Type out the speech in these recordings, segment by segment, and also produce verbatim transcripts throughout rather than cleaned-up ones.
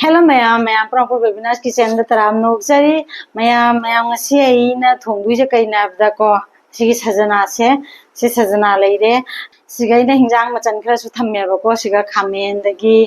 Hello ꯃꯌꯥꯝ, ꯃꯌꯥꯝ ꯄꯨꯝꯅꯃꯛꯄꯨ ꯕꯦꯕꯤꯅꯥꯁꯀꯤ ꯆꯦꯅꯦꯜꯗ ꯇꯔꯥꯝꯅ ꯑꯣꯛꯆꯔꯤ꯫ ꯃꯌꯥꯝ, ꯃꯌꯥꯝ ꯉꯁꯤ ꯑꯩꯅ ꯊꯣꯡꯗꯣꯏꯁꯦ ꯀꯩꯅꯣ ꯍꯥꯏꯕꯗꯀꯣ, ꯁꯤꯒꯤ ꯁꯖꯅꯥꯁꯦ, ꯁꯤ ꯁꯖꯅꯥ ꯂꯩꯔꯦ꯫ ꯁꯤꯒ ꯑꯩꯅ ꯍꯤꯟꯖꯥꯡ ꯃꯆꯜ ꯈꯔꯁꯨ ꯊꯝꯃꯦꯕꯀꯣ, ꯁꯤꯒ ꯈꯥꯃꯦꯟꯗꯒꯤ,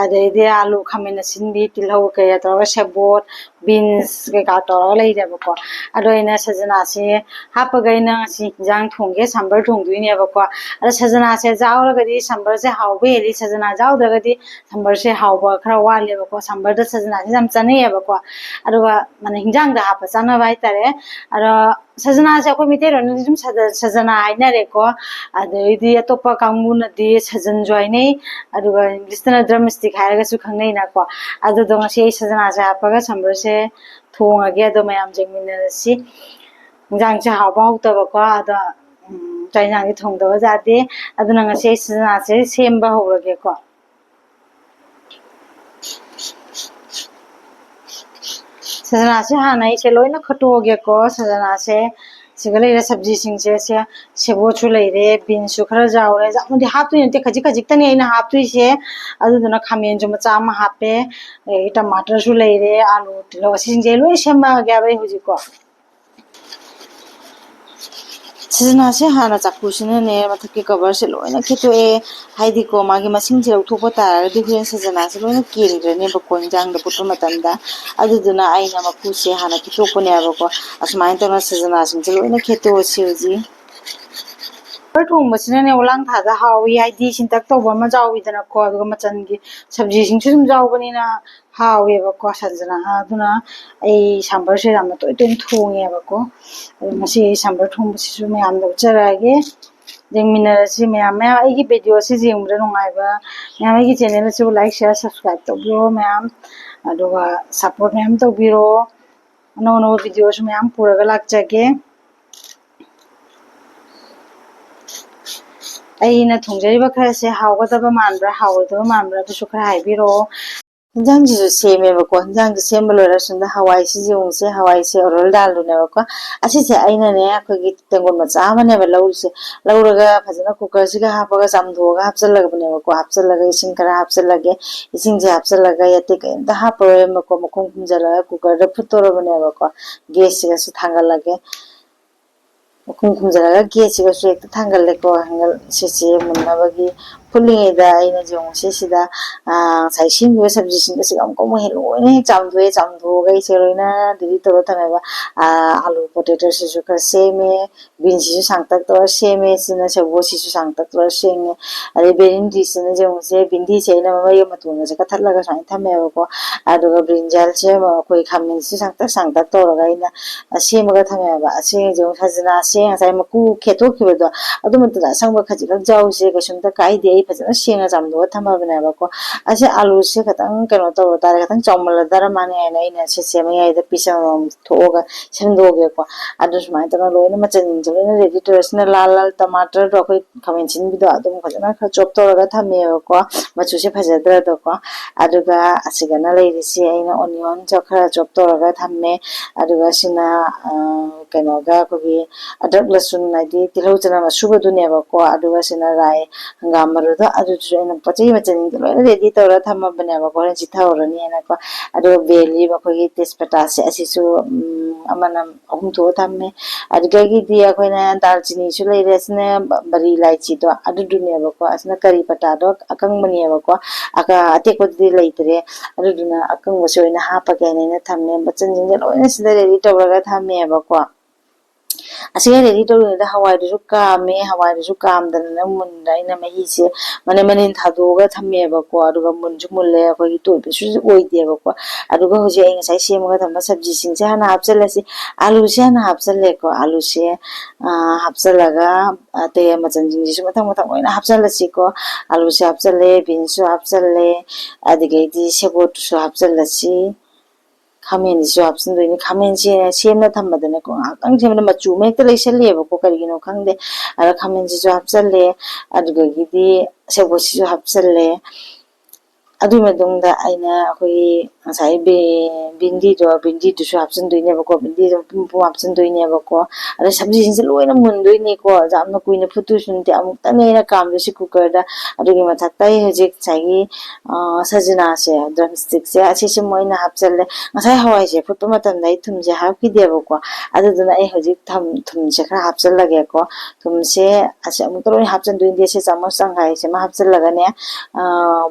ꯑꯗꯩꯗꯤ ꯑꯥꯂꯨ, ꯈꯥꯃꯦꯟ ꯑꯁꯤꯟꯕꯤ, ꯇꯤꯜꯍꯧ ꯀꯩꯀꯥ ꯇꯧꯔꯒ, ꯁꯦꯕꯣꯠ, ꯕꯤꯟꯁ ꯀꯩꯀꯥ ꯇꯧꯔꯒ ꯂꯩꯔꯦꯕꯀꯣ꯫ ꯑꯗꯣ ꯑꯩꯅ ꯁꯖꯅꯥꯁꯦ ꯍꯥꯞꯄꯒ ꯑꯩꯅ ꯉꯁꯤ ꯍꯤꯟꯖꯥꯡ ꯊꯣꯡꯒꯦ, ꯁꯝꯕꯔ ꯊꯣꯡꯗꯣꯏꯅꯦꯕꯀꯣ꯫ ꯑꯗꯣ ꯁꯖꯅꯥꯁꯦ ꯌꯥꯎꯔꯒꯗꯤ ꯁꯝꯕꯔꯁꯦ ꯍꯥꯎꯕ ꯍꯦꯜꯂꯤ, ꯁꯖꯅꯥ ꯌꯥꯎꯗ꯭ꯔꯒꯗꯤ ꯁꯝꯕꯔꯁꯦ ꯍꯥꯎꯕ ꯈꯔ ꯋꯥꯠꯂꯦꯕꯀꯣ꯫ ꯁꯝꯕꯔꯗ ꯁꯖꯅꯥꯁꯦ ꯌꯥꯝ ꯆꯥꯅꯩꯌꯦꯕꯀꯣ, ꯑꯗꯨꯒ ꯃꯥꯅ ꯍꯤꯟꯖꯥꯡꯗ ꯍꯥꯞꯄ ꯆꯥꯅꯕ ꯍꯥꯏꯇꯥꯔꯦ꯫ ꯑꯗꯣ ꯁꯖꯅꯥꯁꯦ ꯑꯩꯈꯣꯏ ꯃꯩꯇꯩꯂꯣꯟꯗꯗꯤ ꯑꯗꯨꯝ ꯁꯖ-, ꯁꯖꯅꯥ ꯍꯥꯏꯅꯔꯦꯀꯣ꯫ ꯑꯗꯩꯗꯤ ꯑꯇꯣꯞꯄ ꯀꯥꯡꯕꯨꯅꯗꯤ ꯁꯖꯟꯁꯨ ꯍꯥꯏꯅꯩ, ꯑꯗꯨꯒ ꯏꯪꯂꯤꯁꯇꯅ ꯗ꯭ꯔꯝ ꯁ꯭ꯇꯤꯛ ꯍꯥꯏꯔꯒꯁꯨ ꯈꯪꯅꯩꯅꯀꯣ꯫ ꯑꯗꯨꯗꯣ ꯉꯁꯤ ꯑꯩ ꯁꯖꯅꯥꯁꯦ ꯍꯥꯞꯄꯒ ꯁꯝꯕꯔꯁꯦ ꯊꯣꯡꯉꯒꯦ꯫ ꯑꯗꯣ ꯃꯌꯥꯝ ꯌꯦꯡꯃꯤꯟꯅꯔꯁꯤ꯫ ꯏꯟꯖꯥꯡꯁꯦ ꯍꯥꯎꯕ ꯍꯥꯎꯇꯕꯀꯣ, ꯑꯗꯣ ꯎꯝ, ꯆꯥꯛ ꯏꯟꯖꯥꯡꯗꯤ ꯊꯣꯡꯗꯕ ꯌꯥꯗꯦ꯫ ꯑꯗꯨꯅ ꯉꯁꯤ ꯑꯩ ꯁꯖꯅꯥꯁꯦ ꯁꯦꯝꯕ ꯍꯧꯔꯒꯦꯀꯣ꯫ ꯁꯖꯅꯥꯁꯦ ꯍꯥꯟꯅ ꯑꯩꯁꯦ ꯂꯣꯏꯅ ꯈꯠꯇꯣꯛꯑꯒꯦꯀꯣ꯫ ꯁꯖꯅꯥꯁꯦ ꯁꯤꯒ ꯂꯩꯔꯦ, ꯁꯕꯖꯤꯁꯤꯡꯁꯦ, ꯁꯦ, ꯁꯦꯕꯣꯠꯁꯨ ꯂꯩꯔꯦ, ꯕꯤꯟꯁꯁꯨ ꯈꯔ ꯌꯥꯎꯔꯦ꯫ ꯌꯥꯝꯅꯗꯤ ꯍꯥꯞꯇꯣꯏ ꯅꯠꯇꯦ, ꯈꯖꯤꯛ ꯈꯖꯤꯛꯇꯅꯦ ꯑꯩꯅ ꯍꯥꯞꯇꯣꯏꯁꯦ꯫ ꯑꯗꯨꯗꯨꯅ ꯈꯥꯃꯦꯟꯁꯨ ꯃꯆꯥ ꯑꯃ ꯍꯥꯞꯄꯦ, ꯑꯗꯒꯤ ꯇꯃꯥꯇꯔꯁꯨ ꯂꯩꯔꯦ, ꯑꯥꯂꯨ, ꯇꯤꯜꯍꯧ, ꯑꯁꯤꯁꯤꯡꯁꯦ ꯂꯣꯏ ꯁꯦꯝꯃꯛꯑꯒꯦꯕ ꯑꯩ ꯍꯧꯖꯤꯛꯀꯣ꯫ ꯁꯖꯅꯥꯁꯦ ꯍꯥꯟꯅ ꯆꯥꯛꯀꯨꯁꯤꯅꯅꯦ ꯃꯊꯛꯀꯤ ꯀꯕꯔꯁꯦ ꯂꯣꯏꯅ ꯈꯦꯠꯇꯣꯛꯑꯦ꯫ ꯍꯥꯏꯗꯤꯀꯣ, ꯃꯥꯒꯤ ꯃꯁꯤꯡꯁꯦ ꯂꯧꯊꯣꯛꯄ ꯇꯥꯔꯒꯗꯤ ꯍꯣꯔꯦꯟ ꯁꯖꯅꯥꯁꯦ ꯂꯣꯏꯅ ꯀꯦꯟꯈ꯭ꯔꯅꯦꯕꯀꯣ ꯏꯟꯖꯥꯡꯗ ꯐꯨꯠꯄ ꯃꯇꯝꯗ꯫ ꯑꯗꯨꯗꯨꯅ ꯑꯩꯅ ꯃꯀꯨꯁꯦ ꯍꯥꯟꯅ ꯈꯦꯠꯇꯣꯛꯄꯅꯦꯕꯀꯣ꯫ ꯑꯁꯨꯃꯥꯏꯅ ꯇꯧꯅ ꯁꯖꯅꯥꯁꯤꯡꯁꯦ ꯂꯣꯏꯅ ꯈꯦꯠꯇꯣꯛꯑꯁꯤ ꯍꯧꯖꯤꯛ꯫ ꯁꯝꯕꯔ ꯊꯣꯡꯕꯁꯤꯅꯅꯦ ꯎꯂꯥꯡ ꯊꯥꯗ ꯍꯥꯎꯏ, ꯍꯥꯏꯗꯤ ꯁꯤꯟꯇꯛ ꯇꯧꯕ ꯑꯃ ꯌꯥꯎꯋꯤꯗꯅꯀꯣ, ꯑꯗꯨꯒ ꯃꯆꯜꯒꯤ ꯁꯕꯖꯤꯁꯤꯡꯁꯨ ꯑꯗꯨꯝ ꯌꯥꯎꯕꯅꯤꯅ ꯍꯥꯎꯋꯦꯕꯀꯣ ꯁꯖꯅꯥ꯫ ꯑꯗꯨꯅ ꯑꯩ ꯁꯝꯕꯔꯁꯦ ꯌꯥꯝꯅ ꯇꯣꯏ ꯇꯣꯏꯅ ꯊꯣꯡꯉꯦꯕꯀꯣ꯫ ꯑꯗꯣ ꯉꯁꯤ ꯑꯩ ꯁꯝꯕꯔ ꯊꯣꯡꯕꯁꯤꯁꯨ ꯃꯌꯥꯝꯗ ꯎꯠꯆꯔꯛꯑꯒꯦ꯫ ꯌꯦꯡꯃꯤꯟꯅꯔꯁꯤ ꯃꯌꯥꯝ꯫ ꯃꯌꯥꯝ ꯑꯩꯒꯤ ꯚꯤꯗꯤꯑꯣꯁꯤ ꯌꯦꯡꯕꯗ ꯅꯨꯡꯉꯥꯏꯕ ꯃꯌꯥꯝ ꯑꯩꯒꯤ ꯆꯦꯅꯦꯜ ꯑꯁꯤꯕꯨ like, share, subscribe ꯇꯧꯕꯤꯔꯣ ꯃꯌꯥꯝ꯫ ꯑꯗꯨꯒ support ꯃꯌꯥꯝ ꯇꯧꯕꯤꯔꯣ꯫ ꯑꯅꯧ ꯑꯅꯧꯕ ꯚꯤꯗꯤꯑꯣꯁꯨ ꯃꯌꯥꯝ ꯄꯨꯔꯒ ꯂꯥꯛꯆꯒꯦ꯫ ꯑꯩꯅ ꯊꯣꯡꯖꯔꯤꯕ ꯈꯔꯁꯦ ꯍꯥꯎꯒꯗꯕ ꯃꯥꯟꯕ꯭ꯔꯥ, ꯍꯥꯎꯔꯣꯏꯗꯕ ꯃꯥꯟꯕ꯭ꯔꯥ, ꯑꯗꯨꯁꯨ ꯈꯔ ꯍꯥꯏꯕꯤꯔꯛꯑꯣ꯫ ꯍꯤꯟꯖꯥꯡꯁꯤꯁꯨ ꯁꯦꯝꯃꯦꯕꯀꯣ꯫ ꯍꯤꯟꯖꯥꯡꯁꯤ ꯁꯦꯝꯕ ꯂꯣꯏꯔ ꯁꯣꯝꯗ ꯍꯋꯥꯏꯁꯤ ꯌꯦꯡꯉꯨꯁꯦ꯫ ꯍꯋꯥꯏꯁꯦ ꯑꯣꯔꯣꯜ ꯗꯥꯜꯗꯨꯅꯦꯕꯀꯣ꯫ ꯑꯁꯤꯁꯦ ꯑꯩꯅꯅꯦ ꯑꯩꯈꯣꯏꯒꯤ ꯇꯦꯡꯀꯣꯠ ꯃꯆꯥ ꯑꯃꯅꯦꯕ ꯂꯧꯔꯤꯁꯦ꯫ ꯂꯧꯔꯒ ꯐꯖꯅ ꯀꯨꯀꯔꯁꯤꯒ ꯍꯥꯞꯄꯒ ꯆꯥꯝꯊꯣꯛꯑꯒ ꯍꯥꯞꯆꯜꯂꯒꯕꯅꯦꯕꯀꯣ꯫ ꯍꯥꯞꯆꯜꯂꯒ ꯏꯁꯤꯡ ꯈꯔ ꯍꯥꯞꯆꯜꯂꯒꯦ꯫ ꯏꯁꯤꯡꯁꯦ ꯍꯥꯞꯆꯜꯂꯒ ꯑꯇꯩ ꯀꯩꯝꯇ ꯍꯥꯞꯄꯔꯣꯏꯕꯀꯣ꯫ ꯃꯈꯨꯝ ꯈꯨꯝꯖꯤꯜꯂꯒ ꯀꯨꯀꯔꯗ ꯐꯨꯠꯇꯣꯔꯕꯅꯦꯕꯀꯣ꯫ ꯒꯦꯁꯁꯤꯒꯁꯨ ꯊꯥꯡꯒꯠꯂꯒꯦ꯫ ꯃꯈꯨꯝ ꯈꯨꯝꯖꯤꯜꯂꯒ ꯒꯦꯁꯁꯤꯒꯁꯨ ꯍꯦꯛꯇ ꯊꯥꯡꯒꯠꯂꯦꯀꯣ꯫ ꯁꯤꯁꯦ ꯃꯨꯟꯅꯕꯒꯤ ꯐꯨꯠꯂꯤꯉꯩꯗ ꯑꯩꯅ ꯌꯦꯡꯉꯨꯁꯦ ꯁꯤꯗ, ꯑ, ꯉꯁꯥꯏ ꯁꯦꯝꯈꯤꯕ ꯁꯕꯖꯤꯁꯤꯡꯗꯣ ꯁꯤꯒ ꯑꯃꯨꯛꯀ ꯑꯃꯨꯛ ꯍꯦꯛ ꯂꯣꯏꯅ ꯍꯦꯛ ꯆꯥꯝꯊꯣꯛꯑꯦ꯫ ꯆꯥꯝꯊꯣꯛꯑꯒ ꯑꯩꯁꯦ ꯂꯣꯏꯅ ready ꯇꯧꯔ ꯊꯝꯃꯦꯕ꯫ ꯑ, ꯑꯥꯂꯨ potato ꯁꯤꯁꯨ ꯈꯔ ꯁꯦꯝꯃꯦ, bean ꯁꯤꯁꯨ ꯁꯥꯡꯇꯛ ꯇꯧꯔ ꯁꯦꯝꯃꯦ, ꯁꯤꯅ ꯁꯦꯕꯣꯠꯁꯤꯁꯨ ꯁꯥꯡꯇꯛ ꯇꯧꯔ ꯁꯦꯝꯃꯦ꯫ ꯑꯗꯩ ꯕꯦꯂꯦꯟꯗ꯭ꯔꯤꯁꯤꯅ ꯌꯦꯡꯉꯨꯁꯦ, ꯚꯤꯟꯗꯤꯁꯦ ꯑꯩꯅ ꯃꯃꯩꯒ ꯃꯇꯣꯟꯒꯁꯦ ꯀꯛꯊꯠꯂꯒ ꯁꯨꯃꯥꯏꯅ ꯊꯝꯃꯦꯕꯀꯣ꯫ ꯑꯗꯨꯒ ꯕ꯭ꯔꯤꯟꯖꯜꯁꯦ ꯑꯩꯈꯣꯏ ꯈꯥꯃꯦꯟꯁꯤ ꯁꯥꯡꯇꯛ ꯁꯥꯡꯇꯛ ꯇꯧꯔꯒ ꯑꯩꯅ ꯁꯦꯝꯃꯒ ꯊꯝꯃꯦꯕ꯫ ꯑꯁꯤꯁꯦ ꯈꯖꯅꯥꯁꯦ ꯉꯁꯥꯏ ꯃꯀꯨ ꯈꯦꯠꯇꯣꯛꯈꯤꯕꯗꯣ, ꯑꯗꯨ ꯃꯇꯝꯗ ꯑꯁꯪꯕ ꯈꯖꯤꯛꯈꯛ ꯌꯥꯎꯁꯦ, ꯀꯩꯁꯨꯝꯇ ꯀꯥꯏꯗꯦ꯫ ꯑꯩ ꯐꯖꯅ ꯁꯦꯡꯅ ꯆꯥꯝꯊꯣꯛꯑ ꯊꯝꯃꯕꯅꯦꯕꯀꯣ꯫ ꯑꯁꯤ ꯑꯥꯂꯨꯁꯦ ꯈꯤꯇꯪ ꯀꯩꯅꯣ ꯇꯧꯔ ꯇꯥꯔꯦ, ꯈꯤꯇꯪ ꯆꯥꯎꯃꯜꯂꯗꯔ ꯃꯥꯅꯦ ꯍꯥꯏꯅ ꯑꯩꯅ ꯁꯤꯁꯦ ꯃꯌꯥꯏꯗ piece ꯑꯃꯃꯝ ꯊꯣꯛꯑꯒ ꯁꯦꯝꯗꯣꯛꯑꯒꯦꯀꯣ꯫ ꯑꯗꯨ ꯁꯨꯃꯥꯏꯅ ꯇꯧꯔꯒ ꯂꯣꯏꯅ ꯃꯆꯜꯁꯤꯡꯁꯦ ꯂꯣꯏꯅ ready ꯇꯧꯔꯦ꯫ ꯁꯤꯅ ꯂꯥꯜ ꯂꯥꯜ ꯇꯃꯥꯇꯔꯗꯣ, ꯑꯩꯈꯣꯏ ꯈꯥꯃꯦꯟ ꯑꯁꯤꯟꯕꯤꯗꯣ, ꯑꯗꯨꯝ ꯐꯖꯅ ꯈꯔ chop ꯇꯧꯔꯒ ꯊꯝꯃꯦꯕꯀꯣ, ꯃꯆꯨꯁꯦ ꯐꯖꯗ꯭ꯔꯗꯀꯣ꯫ ꯑꯗꯨꯒ ꯑꯁꯤꯗꯅ ꯂꯩꯔꯤꯁꯦ ꯑꯩꯅ onion ꯁꯨ ꯈꯔ chop ꯇꯧꯔꯒ ꯊꯝꯃꯦ꯫ ꯑꯗꯨꯒ ꯁꯤꯅ, ꯑ, ꯀꯩꯅꯣꯒ ꯑꯩꯈꯣꯏꯒꯤ ꯑꯗ꯭ꯔꯛ ꯂꯁꯨꯟ ꯍꯥꯏꯗꯤ ꯇꯤꯜꯍꯧ ꯆꯅꯝ ꯑꯁꯨꯕꯗꯨꯅꯦꯕꯀꯣ꯫ ꯑꯗꯨꯒ ꯁꯤꯅ ꯔꯥꯏ ꯍꯪꯒꯥꯝ ꯃꯔꯨꯗꯣ, ꯑꯗꯨꯁꯨ ꯑꯩꯅ ꯄꯣꯠ ꯆꯩ ꯃꯆꯜꯁꯤꯡꯗꯣ ꯂꯣꯏꯅ ready ꯇꯧꯔ ꯊꯝꯃꯕꯅꯦꯕꯀꯣ꯫ ꯍꯣꯔꯦꯟ ꯆꯤꯊꯍꯧꯔꯅꯤ ꯍꯥꯏꯅꯀꯣ꯫ ꯑꯗꯨꯒ bay leaf ꯑꯩꯈꯣꯏꯒꯤ ꯇꯦꯖꯄꯇꯥꯁꯦ ꯑꯁꯤꯁꯨ, ꯎꯝ, ꯑꯃꯅ ꯑꯍꯨꯝ ꯊꯣꯛꯑ ꯊꯝꯃꯦ꯫ ꯑꯗꯨꯗꯒꯤꯗꯤ ꯑꯩꯈꯣꯏꯅ ꯗꯥꯜꯆꯤꯅꯤꯁꯨ ꯂꯩꯔꯦ, ꯑꯁꯤꯅ ꯕꯔꯤ ꯏꯂꯥꯏꯆꯤꯗꯣ ꯑꯗꯨꯗꯨꯅꯦꯕꯀꯣ, ꯑꯁꯤꯅ ꯀꯔꯤ ꯄꯇꯥꯗꯣ ꯑꯀꯪꯕꯅꯦꯕꯀꯣ, ꯑꯀ-, ꯑꯇꯦꯛꯄꯗꯨꯗꯤ ꯂꯩꯇ꯭ꯔꯦ, ꯑꯗꯨꯗꯨꯅ ꯑꯀꯪꯕꯁꯦ ꯑꯣꯏꯅ ꯍꯥꯞꯄꯒꯦꯅ ꯑꯩꯅ ꯊꯝꯃꯦ꯫ ꯃꯆꯜꯁꯤꯡꯁꯦ ꯂꯣꯏꯅ ꯁꯤꯗ ready ꯇꯧꯔꯒ ꯊꯝꯃꯦꯕꯀꯣ꯫ ꯑꯁꯤꯒ ready ꯇꯧꯔꯤꯉꯩꯗ ꯍꯋꯥꯏꯗꯨꯁꯨ ꯀꯥꯝꯃꯦ, ꯍꯋꯥꯏꯗꯨꯁꯨ ꯀꯥꯝꯗꯅ ꯃꯨꯟꯗ ꯑꯩꯅ ꯃꯍꯤꯁꯦ ꯃꯅꯤꯟ ꯃꯅꯤꯟ ꯊꯥꯗꯣꯛꯑꯒ ꯊꯝꯃꯦꯕꯀꯣ꯫ ꯑꯗꯨꯒ ꯃꯨꯟꯁꯨ ꯃꯨꯜꯂꯦ, ꯑꯩꯈꯣꯏꯒꯤ ꯇꯣꯏꯕꯁꯨ ꯑꯣꯏꯗꯦꯕꯀꯣ꯫ ꯑꯗꯨꯒ ꯍꯧꯖꯤꯛ ꯑꯩ ꯉꯁꯥꯏ ꯁꯦꯝꯃꯒ ꯊꯝꯕ ꯁꯕꯖꯤꯁꯤꯡꯁꯦ ꯍꯥꯟꯅ ꯍꯥꯞꯆꯤꯜꯂꯁꯤ꯫ ꯑꯥꯂꯨꯁꯦ ꯍꯥꯟꯅ ꯍꯥꯞꯆꯤꯜꯂꯦꯀꯣ꯫ ꯑꯥꯂꯨꯁꯦ, ꯑ, ꯍꯥꯞꯆꯤꯜꯂꯒ ꯑꯇꯩ ꯃꯆꯜꯁꯤꯡꯁꯤꯁꯨ ꯃꯊꯪ ꯃꯊꯪ ꯂꯣꯏꯅ ꯍꯥꯞꯆꯤꯜꯂꯁꯤꯀꯣ꯫ ꯑꯥꯂꯨꯁꯦ ꯍꯥꯞꯆꯤꯜꯂꯦ, beans ꯁꯨ ꯍꯥꯞꯆꯤꯜꯂꯦ, ꯑꯗꯨꯗꯒꯤꯗꯤ ꯁꯦꯕꯣꯠꯇꯨꯁꯨ ꯍꯥꯞꯆꯤꯜꯂꯁꯤ꯫ ꯈꯥꯃꯦꯟꯁꯤꯁꯨ ꯍꯥꯞꯆꯤꯟꯗꯣꯏꯅꯤ꯫ ꯈꯥꯃꯦꯟꯁꯦ ꯁꯦꯝꯅ ꯊꯝꯕꯗꯅꯦꯀꯣ, ꯉꯥꯏꯍꯥꯛꯇꯪ ꯁꯦꯝꯕꯗ ꯃꯆꯨ ꯑꯃ ꯍꯦꯛꯇ ꯂꯩꯁꯜꯂꯦꯕꯀꯣ, ꯀꯔꯤꯒꯤꯅꯣ ꯈꯪꯗꯦ꯫ ꯑꯗ ꯈꯥꯃꯦꯟꯁꯤꯁꯨ ꯍꯥꯞꯆꯤꯜꯂꯦ, ꯑꯗꯨꯗꯒꯤꯗꯤ ꯁꯦꯕꯣꯠꯁꯤꯁꯨ ꯍꯥꯞꯆꯤꯜꯂꯦ꯫ ꯑꯗꯨꯒꯤ ꯃꯇꯨꯡꯗ ꯑꯩꯅ ꯑꯩꯈꯣꯏꯒꯤ ꯉꯁꯥꯏ ꯕꯤ-, ꯕꯤꯟꯗꯤꯗꯣ, ꯕꯤꯟꯗꯤꯗꯨꯁꯨ ꯍꯥꯞꯆꯤꯟꯗꯣꯏꯅꯦꯕꯀꯣ, ꯕꯤꯟꯗꯤꯗꯣ ꯃꯄꯨꯝ ꯃꯄꯨꯝ ꯍꯥꯞꯆꯤꯟꯗꯣꯏꯅꯦꯕꯀꯣ꯫ ꯑꯗꯩ ꯁꯕꯖꯤꯁꯤꯡꯁꯦ ꯂꯣꯏꯅ ꯃꯨꯟꯗꯣꯏꯅꯤꯀꯣ, ꯌꯥꯝꯅ ꯀꯨꯏꯅ ꯐꯨꯠꯇꯣꯏꯁꯨ ꯅꯠꯇꯦ, ꯑꯃꯨꯛꯇꯅꯦ ꯑꯩꯅ ꯀꯥꯝꯗꯣꯏꯁꯤ ꯀꯨꯀꯔꯗ꯫ ꯑꯗꯨꯒꯤ ꯃꯊꯛꯇ ꯑꯩ ꯍꯧꯖꯤꯛ ꯉꯁꯥꯏꯒꯤ, ꯑ, ꯁꯖꯤꯅꯥꯁꯦ, ꯗ꯭ꯔꯝ ꯁ꯭ꯇꯤꯛꯁꯦ, ꯑꯁꯤꯁꯦ ꯃꯣꯏꯅ ꯍꯥꯞꯆꯜꯂꯦ꯫ ꯉꯁꯥꯏ ꯍꯋꯥꯏꯁꯦ ꯐꯨꯠꯄ ꯃꯇꯝꯗ ꯑꯩ ꯊꯨꯝꯁꯦ ꯍꯥꯞꯈꯤꯗꯦꯕꯀꯣ, ꯑꯗꯨꯗꯨꯅ ꯑꯩ ꯍꯧꯖꯤꯛ ꯊꯝ-, ꯊꯨꯝꯁꯦ ꯈꯔ ꯍꯥꯞꯆꯜꯂꯒꯦꯀꯣ꯫ ꯊꯨꯝꯁꯦ ꯑꯁꯤ ꯑꯃꯨꯛꯇ ꯂꯣꯏꯅ ꯍꯥꯞꯆꯟꯗꯣꯏꯅꯦ, ꯁꯤ ꯆꯥꯃꯁ ꯇꯪꯈꯥꯏꯁꯤꯃ ꯍꯥꯞꯆꯜꯂꯒꯅꯦ, ꯑ,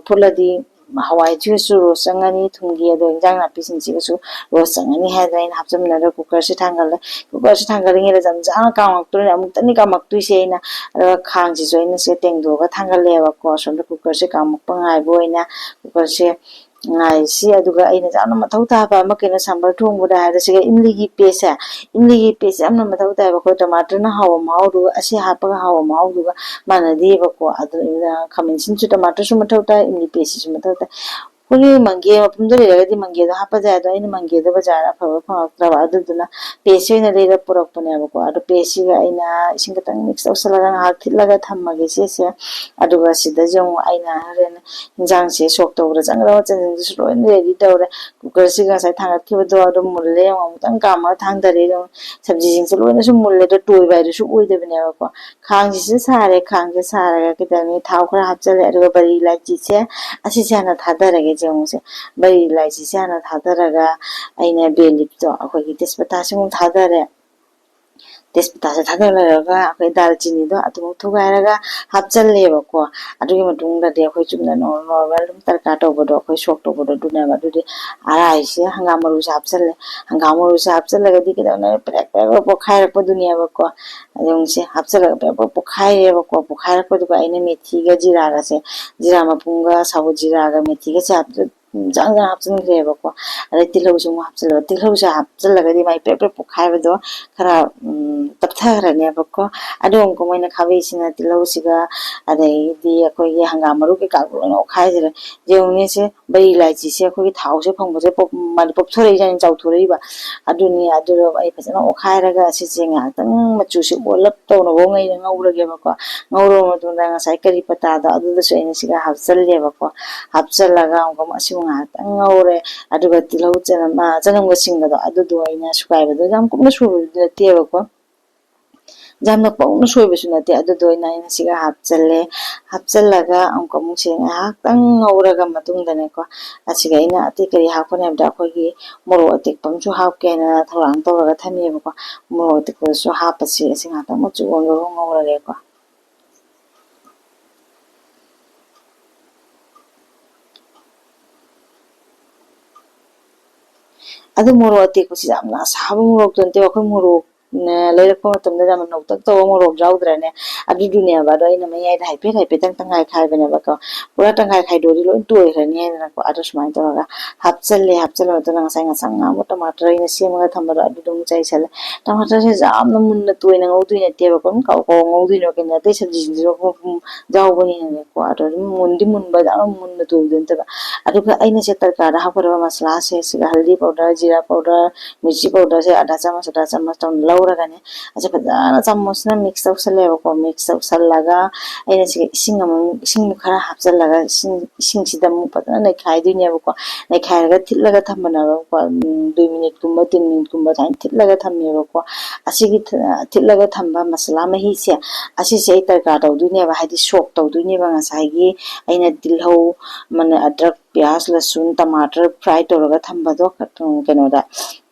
ꯐꯨꯠꯂꯗꯤ ꯍꯋꯥꯏꯁꯤꯒꯁꯨ ꯔꯣꯁ ꯆꯪꯉꯅꯤ, ꯊꯨꯝꯒꯤ ꯑꯗꯣ ꯏꯟꯖꯥꯡ ꯅꯥꯄꯤꯁꯤꯡꯁꯤꯒꯁꯨ ꯔꯣꯁ ꯆꯪꯉꯅꯤ ꯍꯥꯏꯗꯅ ꯑꯩꯅ ꯍꯥꯞꯆꯟꯕꯅꯦ꯫ ꯑꯗꯣ ꯀꯨꯀꯔꯁꯤ ꯊꯥꯡꯒꯠꯂꯦ꯫ ꯀꯨꯀꯔꯁꯤ ꯊꯥꯡꯒꯠꯂꯤꯉꯩꯗ ꯖꯝ ꯖꯝ ꯀꯥꯝꯃꯛꯇꯣꯏꯅꯦ, ꯑꯃꯨꯛꯇꯅꯤ ꯀꯥꯝꯃꯛꯇꯣꯏꯁꯦ ꯑꯩꯅ꯫ ꯑꯗꯨꯒ ꯈꯥꯡꯁꯤꯁꯨ ꯑꯩꯅ ꯁꯤꯗ ꯇꯦꯡꯗꯣꯛꯑꯒ ꯊꯥꯡꯒꯠꯂꯦꯕꯀꯣ, ꯁꯣꯝꯗ ꯀꯨꯀꯔꯁꯦ ꯀꯥꯝꯃꯛꯄ ꯉꯥꯏꯕ ꯑꯣꯏꯅ꯫ ꯀꯨꯀꯔꯁꯦ ꯉꯥꯏꯁꯤ꯫ ꯑꯗꯨꯒ ꯑꯩꯅ ꯌꯥꯝꯅ ꯃꯊꯧ ꯇꯥꯕ ꯑꯃ, ꯀꯩꯅꯣ, ꯁꯝꯕꯔ ꯊꯣꯡꯕꯗ ꯍꯥꯏꯔꯗꯤ ꯁꯤꯒ ꯏꯝꯂꯤꯒꯤ ꯄꯦꯁꯁꯦ, ꯏꯝꯂꯤꯒꯤ ꯄꯦꯁꯁꯦ ꯌꯥꯝꯅ ꯃꯊꯧ ꯇꯥꯏꯕ꯫ ꯑꯩꯈꯣꯏ ꯇꯃꯥꯇꯔꯅ ꯍꯥꯎꯕ ꯃꯍꯥꯎꯗꯨꯒ ꯑꯁꯤ ꯍꯥꯞꯄꯒ ꯍꯥꯎꯕ ꯃꯍꯥꯎꯗꯨꯒ ꯃꯥꯟꯅꯗꯦꯕꯀꯣ꯫ ꯑꯗꯨꯅ ꯈꯥꯃꯦꯟ ꯑꯁꯤꯟꯕꯁꯨ, ꯇꯃꯥꯇꯔꯁꯨ ꯃꯊꯧ ꯇꯥꯏ, ꯏꯝꯂꯤ ꯄꯦꯁꯁꯤꯁꯨ ꯃꯊꯧ ꯇꯥꯏ꯫ ꯑꯩꯈꯣꯏꯒꯤ ꯃꯪꯒꯦ ꯃꯄꯨꯝꯗꯣ ꯂꯩꯔꯒꯗꯤ ꯃꯪꯒꯦꯗꯣ ꯍꯥꯞꯄ ꯌꯥꯏ, ꯑꯗꯣ ꯑꯩꯅ ꯃꯪꯒꯦꯗꯣ ꯕꯖꯥꯔꯗ ꯑꯐꯕ ꯐꯪꯉꯛꯇ꯭ꯔꯕ, ꯑꯗꯨꯗꯨꯅ ꯄꯦꯁꯁꯤ ꯑꯣꯏꯅ ꯂꯩꯔ ꯄꯨꯔꯛꯄꯅꯦꯕꯀꯣ꯫ ꯑꯗꯣ ꯄꯦꯁꯁꯤꯒ ꯑꯩꯅ ꯏꯁꯤꯡ ꯈꯤꯇꯪ ꯃꯤꯛꯁ ꯇꯧꯁꯜꯂꯒ ꯉꯥꯏꯍꯥꯛ ꯊꯤꯠꯂꯒ ꯊꯝꯃꯒꯦ ꯁꯤꯁꯦ꯫ ꯑꯗꯨꯒ ꯁꯤꯗꯁꯨ ꯑꯃꯨꯛ ꯑꯩꯅ ꯍꯣꯔꯦꯟ ꯏꯟꯖꯥꯡꯁꯦ ꯁꯣꯛ ꯇꯧꯕꯗ ꯆꯪꯒꯗꯕ ꯆꯟꯁꯤꯟꯗꯨꯁꯨ ꯂꯣꯏꯅ ꯔꯦꯗꯤ ꯇꯧꯔꯦ꯫ ꯀꯨꯀꯔꯁꯤꯒ ꯉꯁꯥꯏ ꯊꯥꯡꯒꯠꯈꯤꯕꯗꯣ ꯑꯗꯨꯝ ꯃꯨꯜꯂꯦ, ꯑꯃꯨꯛ ꯑꯃꯨꯛꯇꯪ ꯀꯥꯝꯃꯒ ꯊꯥꯡꯗꯔꯦ꯫ ꯑꯗꯨꯝ ꯁꯕꯖꯤꯁꯤꯡꯁꯦ ꯂꯣꯏꯅꯁꯨ ꯃꯨꯜꯂꯦ, ꯑꯗꯣ ꯇꯣꯏꯕ ꯍꯥꯏꯗꯨꯁꯨ ꯑꯣꯏꯗꯕꯅꯦꯕꯀꯣ꯫ ꯈꯥꯡꯁꯤꯁꯨ ꯁꯥꯔꯦ, ꯈꯥꯡꯁꯦ ꯁꯥꯔꯒ ꯀꯩꯗꯧꯅꯤ, ꯊꯥꯎ ꯈꯔ ꯍꯥꯞꯆꯜꯂꯦ, ꯑꯗꯨꯒ ꯕꯔꯤ ꯏꯂꯥꯏꯆꯤꯁꯦ ꯑꯁꯤꯁꯦ ꯍꯥꯟꯅ ꯊꯥꯗꯔꯒꯦ꯫ ꯌꯦꯡꯉꯨꯁꯦ, ꯕꯔꯤ ꯏꯂꯥꯏꯆꯤꯁꯦ ꯍꯥꯟꯅ ꯊꯥꯗꯔꯒ ꯑꯩꯅ ꯕꯦ ꯂꯤꯞꯇꯣ, ꯑꯩꯈꯣꯏꯒꯤ ꯇꯦꯖꯄꯇꯥꯁꯦ ꯑꯃꯨꯛ ꯊꯥꯗꯔꯦ꯫ ꯇꯦꯖꯄꯇꯥꯁꯦ ꯊꯥꯗꯔ ꯂꯩꯔꯒ ꯑꯩꯈꯣꯏ ꯗꯥꯜꯆꯤꯅꯤꯗꯣ ꯑꯗꯨꯃꯨꯛ ꯊꯨꯒꯥꯏꯔꯒ ꯍꯥꯞꯆꯜꯂꯦꯕꯀꯣ꯫ ꯑꯗꯨꯒꯤ ꯃꯇꯨꯡꯗꯗꯤ ꯑꯩꯈꯣꯏ ꯆꯨꯝꯅ ꯅꯣꯔꯃꯦꯜ ꯑꯗꯨꯝ ꯇꯔꯀꯥꯔ ꯇꯧꯕꯗꯣ, ꯑꯩꯈꯣꯏ ꯁꯣꯛ ꯇꯧꯕꯗꯣ ꯑꯗꯨꯅꯦꯕ꯫ ꯑꯗꯨꯗꯤ ꯑꯔꯥꯏꯁꯦ ꯍꯪꯒꯥꯝ ꯃꯔꯨꯁꯦ ꯍꯥꯞꯆꯜꯂꯦ꯫ ꯍꯪꯒꯥꯝ ꯃꯔꯨꯁꯦ ꯍꯥꯞꯆꯜꯂꯒꯗꯤ ꯀꯩꯗꯧꯅꯤ, ꯄꯦꯔꯦꯛ ꯄꯦꯔꯦꯛ ꯄꯣꯛꯈꯥꯏꯔꯛꯄꯗꯨꯅꯦꯕꯀꯣ꯫ ꯑꯗꯨ ꯁꯦ ꯍꯥꯞꯆꯜꯂꯒ ꯄꯦꯔꯦꯛ ꯄꯦꯔꯦꯛ ꯄꯣꯛꯈꯥꯏꯔꯦꯕꯀꯣ꯫ ꯄꯣꯛꯈꯥꯏꯔꯛꯄꯗꯨꯒ ꯑꯩꯅ ꯃꯦꯊꯤꯒ ꯖꯤꯔꯥꯒꯁꯦ, ꯖꯤꯔꯥ ꯃꯄꯨꯝꯒ ꯁꯥꯕꯨꯠ ꯖꯤꯔꯥꯒ ꯃꯦꯊꯤꯒꯁꯦ ꯍꯥꯞꯆ-, ꯖꯥꯡ ꯖꯥꯡ ꯍꯥꯞꯆꯤꯟꯈ꯭ꯔꯦꯕꯀꯣ꯫ ꯑꯗꯩ ꯇꯤꯜꯍꯧꯁꯨ ꯑꯃꯨꯛ ꯍꯥꯞꯆꯤꯜꯂꯕ꯫ ꯇꯤꯜꯍꯧꯁꯦ ꯍꯥꯞꯆꯤꯜꯂꯒꯗꯤ ꯃꯥꯏ ꯄ꯭ꯔꯦꯛ ꯄ꯭ꯔꯦꯛ ꯄꯣꯛꯈꯥꯏꯕꯗꯣ ꯈꯔ, ꯎꯝ, ꯇꯞꯊꯈ꯭ꯔꯅꯦꯕꯀꯣ꯫ ꯑꯗꯨ ꯑꯃꯨꯛꯀ ꯃꯣꯏꯅ ꯈꯥꯕꯩꯁꯤꯅ ꯇꯤꯜꯍꯧꯁꯤꯒ, ꯑꯗꯩꯗꯤ ꯑꯩꯈꯣꯏꯒꯤ ꯍꯪꯒꯥꯝ ꯃꯔꯨ ꯀꯩꯀꯥ ꯂꯣꯏꯅ ꯑꯣꯠꯈꯥꯏꯈ꯭ꯔꯦ꯫ ꯌꯦꯡꯉꯨꯅꯦ ꯁꯦ, ꯕꯔꯤ ꯏꯂꯥꯏꯆꯤꯁꯦ ꯑꯩꯈꯣꯏꯒꯤ ꯊꯥꯎꯁꯦ ꯐꯪꯕꯁꯦ ꯄꯣꯞ-, ꯃꯥꯗꯤ ꯄꯣꯞꯊꯣꯔꯛꯏꯖꯥꯠꯅꯤ, ꯆꯥꯎꯊꯣꯔꯛꯏꯕ꯫ ꯑꯗꯨꯅꯤ, ꯑꯗꯨꯗꯣ ꯑꯩ ꯐꯖꯅ ꯑꯣꯠꯈꯥꯏꯔꯒ ꯑꯁꯤꯁꯦ ꯉꯥꯏꯍꯥꯛꯇꯪ ꯃꯆꯨꯁꯦ ꯑꯣꯜꯂꯞ ꯇꯧꯅꯕ ꯉꯩꯗ ꯉꯧꯔꯒꯦꯕꯀꯣ꯫ ꯉꯧꯔꯕ ꯃꯇꯨꯡꯗ ꯉꯁꯥꯏ ꯀꯔꯤ ꯄꯇꯥꯗꯣ ꯑꯗꯨꯗꯁꯨ ꯑꯩꯅ ꯁꯤꯒ ꯍꯥꯞꯆꯜꯂꯦꯕꯀꯣ꯫ ꯍꯥꯞꯆꯜꯂꯒ ꯑꯃꯨꯛꯀ ꯑꯁꯤꯕꯨ ꯉꯥꯏꯍꯥꯛꯇꯪ ꯉꯧꯔꯦ꯫ ꯑꯗꯨꯒ ꯇꯤꯜꯍꯧ, ꯆꯅꯝ, ꯑ, ꯆꯅꯝꯒ ꯁꯤꯡꯒꯗꯣ ꯑꯗꯨꯗꯣ ꯑꯩꯅ ꯁꯨꯒꯥꯏꯕꯗꯣ ꯌꯥꯝ ꯀꯨꯞꯅ ꯁꯨꯕꯗꯤ ꯅꯠꯇꯦꯕꯀꯣ꯫ ꯌꯥꯝꯅ ꯄꯧꯅ ꯁꯣꯏꯕꯁꯨ ꯅꯠꯇꯦ꯫ ꯑꯗꯨꯗꯣ ꯑꯣꯏꯅ ꯑꯩꯅ ꯁꯤꯒ ꯍꯥꯞꯆꯜꯂꯦ꯫ ꯍꯥꯞꯆꯜꯂꯒ ꯑꯃꯨꯛꯀ ꯑꯃꯨꯛꯁꯦ ꯉꯥꯏꯍꯥꯛꯇꯪ ꯉꯧꯔꯒ ꯃꯇꯨꯡꯗꯅꯦꯀꯣ, ꯑꯁꯤꯒ ꯑꯩꯅ ꯑꯇꯩ ꯀꯔꯤ ꯍꯥꯞꯀꯅꯤ ꯍꯥꯏꯕꯗ, ꯑꯩꯈꯣꯏꯒꯤ ꯃꯣꯔꯣꯛ ꯑꯇꯦꯛꯄ ꯑꯃꯁꯨ ꯍꯥꯞꯀꯦꯅ ꯊꯧꯔꯥꯡ ꯇꯧꯔꯒ ꯊꯝꯃꯦꯕꯀꯣ꯫ ꯃꯣꯔꯣꯛ ꯑꯇꯦꯛꯄꯗꯨꯁꯨ ꯍꯥꯞꯄꯁꯤ꯫ ꯑꯁꯤ ꯉꯥꯛꯇꯪ ꯃꯆꯨ ꯑꯣꯟꯕꯐꯥꯎ ꯉꯧꯔꯒꯦꯀꯣ꯫ ꯑꯗꯨ ꯃꯣꯔꯣꯛ ꯑꯇꯦꯛꯄꯁꯤ ꯌꯥꯝꯅ ꯑꯁꯥꯕ ꯃꯣꯔꯣꯛꯇꯨ ꯅꯠꯇꯦꯕ꯫ ꯑꯩꯈꯣꯏ ꯃꯣꯔꯣꯛ, ꯅꯦ, ꯂꯩꯔꯛꯄ ꯃꯇꯝꯗ ꯌꯥꯝꯅ ꯅꯧꯇꯛ ꯇꯧꯕ ꯃꯣꯔꯣꯛ ꯌꯥꯎꯗ꯭ꯔꯅꯦ? ꯑꯗꯨꯗꯨꯅꯦꯕ꯫ ꯑꯗꯣ ꯑꯩꯅ ꯃꯌꯥꯏꯗ ꯍꯥꯏꯐꯦꯠ ꯍꯥꯏꯐꯦꯠꯇꯪ ꯇꯪꯈꯥꯏ ꯈꯥꯏꯕꯅꯦꯕꯀꯣ꯫ ꯄꯨꯔꯥ ꯇꯪꯈꯥꯏ ꯈꯥꯏꯗꯣꯛꯑꯗꯤ ꯂꯣꯏ ꯇꯣꯏꯈ꯭ꯔꯅꯤ ꯍꯥꯏꯗꯅꯀꯣ꯫ ꯑꯗꯣ ꯁꯨꯃꯥꯏꯅ ꯇꯧꯔꯒ ꯍꯥꯞꯆꯜꯂꯦ꯫ ꯍꯥꯞꯆꯜꯂ ꯃꯇꯨꯡꯗ ꯉꯁꯥꯏ ꯉꯁꯪ ꯉꯥꯡꯕ ꯇꯃꯥꯇꯔ ꯑꯩꯅ ꯁꯦꯝꯃꯒ ꯊꯝꯕꯗꯣ ꯑꯗꯨꯗꯨ ꯑꯃꯨꯛ ꯆꯥꯏꯁꯜꯂꯦ꯫ ꯇꯃꯥꯇꯔꯁꯦ ꯌꯥꯝꯅ ꯃꯨꯟꯅ ꯇꯣꯏꯅ ꯉꯧꯗꯣꯏ ꯅꯠꯇꯦꯕꯀꯣ꯫ ꯑꯗꯨꯝ ꯀꯥꯎ ꯀꯥꯎ ꯉꯧꯗꯣꯏꯅꯦꯕ꯫ ꯀꯩꯅꯣ, ꯑꯇꯩ ꯁꯕꯖꯤꯁꯤꯡꯁꯤꯁꯨ ꯌꯥꯎꯕꯅꯤꯅꯅꯦꯀꯣ꯫ ꯑꯗꯣ ꯑꯗꯨꯝ ꯃꯨꯟꯗꯤ ꯃꯨꯟꯕ, ꯌꯥꯝꯅ ꯃꯨꯟꯅ ꯇꯣꯏꯕꯗꯤ ꯅꯠꯇꯦꯕ꯫ ꯑꯗꯨꯒ ꯑꯩꯅ ꯁꯦ ꯇꯔꯀꯥꯔꯗ ꯍꯥꯞꯀꯗꯕ ꯃꯁꯂꯥꯁꯦ, ꯁꯤꯒ ꯍꯜꯗꯤ ꯄꯥꯎꯗꯔ, ꯖꯤꯔꯥ ꯄꯥꯎꯗꯔ, ꯃꯤꯔꯆꯤ ꯄꯥꯎꯗꯔꯁꯦ ꯑꯗꯥ ꯆꯥꯃꯁ, ꯑꯗꯥ ꯆꯥꯃꯁ ꯇꯧꯅ ꯂꯧꯔꯒꯅꯦ, ꯑꯁꯤ ꯐꯖꯅ ꯆꯥꯃꯁꯅ ꯃꯤꯛꯁ ꯇꯧꯁꯜꯂꯦꯕꯀꯣ꯫ ꯃꯤꯛꯁ ꯇꯧꯁꯜꯂꯒ ꯑꯩꯅ ꯁꯤꯒ ꯏꯁꯤꯡ ꯑꯃꯨꯛ, ꯏꯁꯤꯡ ꯈꯔ ꯍꯥꯞꯆꯜꯂꯒ ꯏꯁꯤꯡ, ꯏꯁꯤꯡꯁꯤꯗ ꯑꯃꯨꯛ ꯐꯖꯅ ꯅꯩꯈꯥꯏꯗꯣꯏꯅꯦꯕꯀꯣ꯫ ꯅꯩꯈꯥꯏꯔꯒ ꯊꯤꯠꯂꯒ ꯊꯝꯕꯅꯦꯕꯀꯣ꯫ ꯎꯝ, ꯗꯨꯏ ꯃꯤꯅꯤꯠꯀꯨꯝꯕ, ꯇꯤꯟ ꯃꯤꯅꯤꯠꯀꯨꯝꯕ ꯑꯗꯨꯃꯥꯏꯅ ꯊꯤꯠꯂꯒ ꯊꯝꯃꯦꯕꯀꯣ꯫ ꯑꯁꯤꯒꯤ ꯊ-, ꯊꯤꯠꯂꯒ ꯊꯝꯕ ꯃꯁꯂꯥ ꯃꯍꯤꯁꯦ, ꯑꯁꯤꯁꯦ ꯑꯩ ꯇꯔꯀꯥꯔ ꯇꯧꯗꯣꯏꯅꯦꯕ, ꯍꯥꯏꯗꯤ ꯁꯣꯛ ꯇꯧꯗꯣꯏꯅꯦꯕ ꯉꯁꯥꯏꯒꯤ ꯑꯩꯅ ꯇꯤꯜꯍꯧ, ꯃꯅ-, ꯑꯗ꯭ꯔꯛ, ꯄꯤꯌꯥꯁ, ꯂꯁꯨꯟ, ꯇꯃꯥꯇꯔ ꯐ꯭ꯔꯥꯏ ꯇꯧꯔꯒ ꯊꯝꯕꯗꯣ, ꯎꯝ, ꯀꯩꯅꯣꯗ,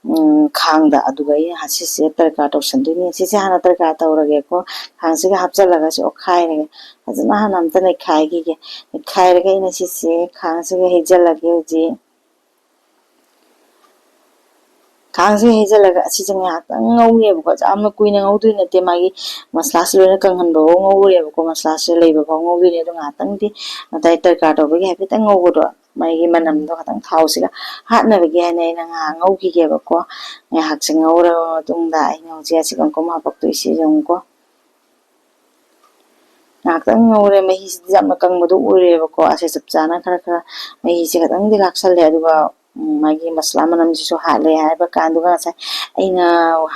ꯎꯝ, ꯈꯥꯡꯗ, ꯑꯗꯨꯒ ꯑꯩꯅ ꯁꯤꯁꯦ ꯇꯔꯀꯥꯔ ꯇꯧꯁꯟꯗꯣꯏꯅꯦ꯫ ꯁꯤꯁꯦ ꯍꯥꯟꯅ ꯇꯔꯀꯥꯔ ꯇꯧꯔꯒꯦꯀꯣ꯫ ꯈꯥꯡꯁꯤꯒ ꯍꯥꯞꯆꯜꯂꯒ ꯁꯤ ꯑꯣꯠꯈꯥꯏꯔꯒꯦ꯫ ꯐꯖꯅ ꯍꯥꯟꯅ ꯑꯝꯇ ꯅꯩꯈꯥꯏꯈꯤꯒꯦ꯫ ꯅꯩꯈꯥꯏꯔꯒ ꯑꯩꯅ ꯁꯤꯁꯦ ꯈꯥꯡꯁꯤꯒ ꯍꯩꯖꯜꯂꯒꯦ ꯍꯧꯖꯤꯛ꯫ ꯈꯥꯡꯁꯦ ꯍꯩꯖꯤꯜꯂꯒ ꯑꯁꯤꯁꯦ ꯉꯥꯏꯍꯥꯛꯇꯪ ꯉꯧꯅꯦꯕꯀꯣ꯫ ꯌꯥꯝꯅ ꯀꯨꯏꯅ ꯉꯧꯗꯣꯏ ꯅꯠꯇꯦ, ꯃꯥꯒꯤ ꯃꯁꯂꯥꯁꯦ ꯂꯣꯏꯅ ꯀꯪꯍꯟꯕ ꯐꯥꯎ ꯉꯧꯔꯦꯕꯀꯣ꯫ ꯃꯁꯂꯥꯁꯦ ꯂꯩꯕ ꯐꯥꯎ ꯉꯧꯗꯣꯏꯅꯦ꯫ ꯑꯗꯣ ꯉꯥꯏꯍꯥꯛꯇꯪꯗꯤ ꯉꯁꯥꯏ ꯇꯔꯀꯥꯔ ꯇꯧꯕꯒꯤ ꯍꯥꯏꯐꯦꯠꯇꯪ ꯉꯧꯕꯗꯣ, ꯃꯥꯒꯤ ꯃꯅꯝꯗꯣ ꯈꯤꯇꯪ ꯊꯥꯎꯁꯤꯒ ꯍꯥꯠꯅꯕꯒꯤ ꯍꯥꯏꯅ ꯑꯩꯅ ꯉꯥꯏꯍꯥꯛ ꯉꯧꯈꯤꯒꯦꯕꯀꯣ꯫ ꯉꯥꯏꯍꯥꯛꯁꯦ ꯉꯧꯔꯕ ꯃꯇꯨꯡꯗ ꯑꯩꯅ ꯍꯧꯖꯤꯛ ꯑꯁꯤ ꯀꯪꯀꯨꯝ ꯍꯥꯄꯛꯇꯣꯏꯁꯤ ꯌꯦꯡꯉꯨꯀꯣ꯫ ꯉꯥꯏꯍꯥꯛꯇꯪ ꯉꯧꯔꯦ, ꯃꯍꯤꯁꯤꯗꯤ ꯌꯥꯝꯅ ꯀꯪꯕꯗꯣ ꯑꯣꯏꯔꯦꯕꯀꯣ꯫ ꯑꯁꯤ ꯆꯞ ꯆꯥꯅ ꯈꯔ ꯈꯔ ꯃꯍꯤꯁꯦ ꯈꯤꯇꯪꯗꯤ ꯂꯥꯛꯁꯜꯂꯦ, ꯑꯗꯨꯒ ꯎꯝ, ꯃꯥꯒꯤ ꯃꯁꯂꯥ ꯃꯅꯝꯁꯤꯁꯨ ꯍꯥꯠꯂꯦ ꯍꯥꯏꯕ ꯀꯥꯟꯗꯨꯒ ꯉꯁꯥꯏ ꯑꯩꯅ